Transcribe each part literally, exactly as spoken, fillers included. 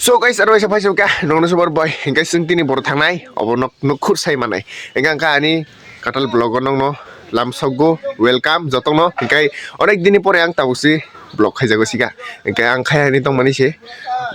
So guys, aro waisa phai sokha, nongno sobar boy, hingke sing tini boro thangnai, obo nok nukhur sai manai. Hingke angka ani katal vlog o nongno lamsokgo, welcome jotongno. Hingke onek dini pore ang tabusi vlog khaijago sika. Hingke ang khai ani tongmani se,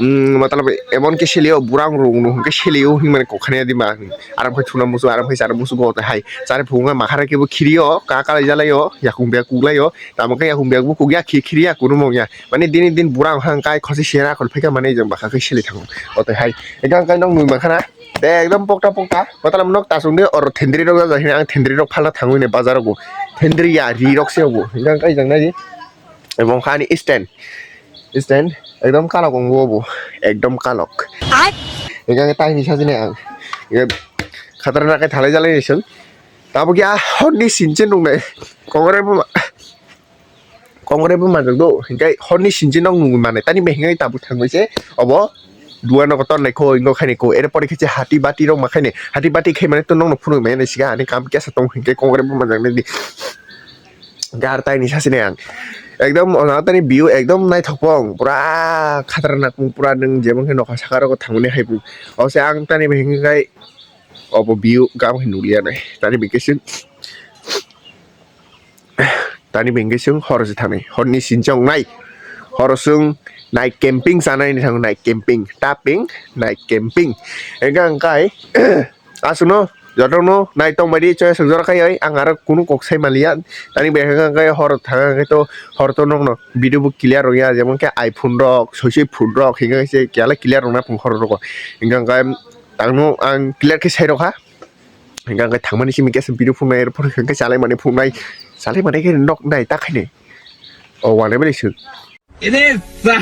mm, matlab emon ke selio, burang rung no hingke selio, hingmani kokhani adi ma. Aram khai thuna musu, aram khai chara musu go te hai. Chari phunga makhara kebo khirio, ka kalai jalaio, yakung bia kuklaio, tamo khe yakung bia bo kukya, khi khiria, kunu mokya. Mane dini din burang hang kai khosi sera khol phaika mane jang baka kai sili thango. Ote hai, ekang kai nok nui makhana. Te ekdom pokta pokta. Matala nok tasung de or thendri rok jajak hina ang thendri rok phalna thango hine bazar rok bo. Thendri ya ri rok se bo. Ekang kai jang nai. Ebong khani stand. Stand ekdom kalok ong bo bo. Ekdom kalok. Ekang tai ni sajine ang. Ekdom khatara na kai thalai jalai ni sung. Tabo kya honni sinchen nung nai. Kongre bo ma-, kongre bo manjak do. Hingkai honni sinchen nung nung mane. Tani behing ai tabo thangbai se. Obo dua no kotor nai ko, ingo khai nai ko. Ere pore khe hati bati rok ma khai nai. Hati bati khai mane to nong no phunuk mai nai siga ani kam kya sa tong hingkai kongre bo manjak nai di. Gar tai ni sasi nai ang. Ekdom ona tani view ekdom naithok pong. Pura khatara nak pung pura nung jemon khe nokha saka rok thangmani hai pung. Ose ang tani behing kai obo view gam khe nulia nai. Tani bikhe sing. Tani bengke sung hor se thani. Hor ni sinchong nai. Hor sung night camping sanai ni thang night camping. Taping night camping. Engang kai. Asuno jotono nai tong badi choy sung jora kai ang aro kunu kok sai maliya. Tani bengke kai hor thang kai to hor to nong no video bo clear rok ya jemon ke iPhone rok soi soi phone rok hinga se kiala clear rok na phung hor rok. Engang kai tangno ang clear ke sai rok ha. Hingke ang khe thangmani simi kesa video phunai, er phone hingke chalai mani phunai, chalai mani khe nok nai ta khaini. O wane bele sung. Ini sa.